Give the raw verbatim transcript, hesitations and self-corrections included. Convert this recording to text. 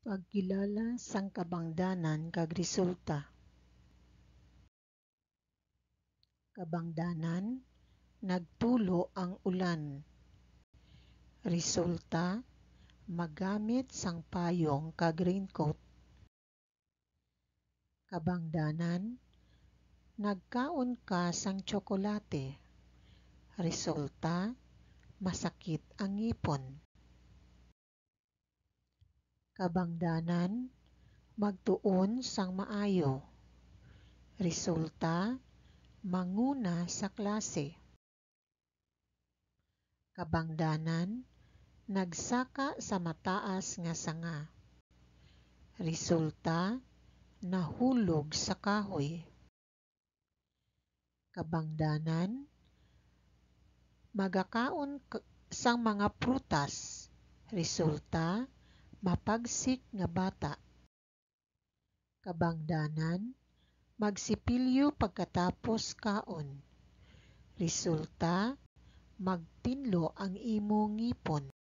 Pagkilala sang kabangdanan kag resulta. Kabangdanan, nagtulo ang ulan. Resulta, magamit sang payong kag raincoat. Kabangdanan, nagkaon ka sang tsokolate. Resulta, masakit ang ngipon. Kabangdanan, magtuon sang maayo. Resulta, manguna sa klase. Kabangdanan, nagsaka sa mataas nga sanga. Resulta, nahulog sa kahoy. Kabangdanan, magakaon k-, sang mga prutas. Resulta, mapagsik nga bata. Kabangdanan, magsipilyo pagkatapos kaon. Resulta, magtinlo ang imo ngipon.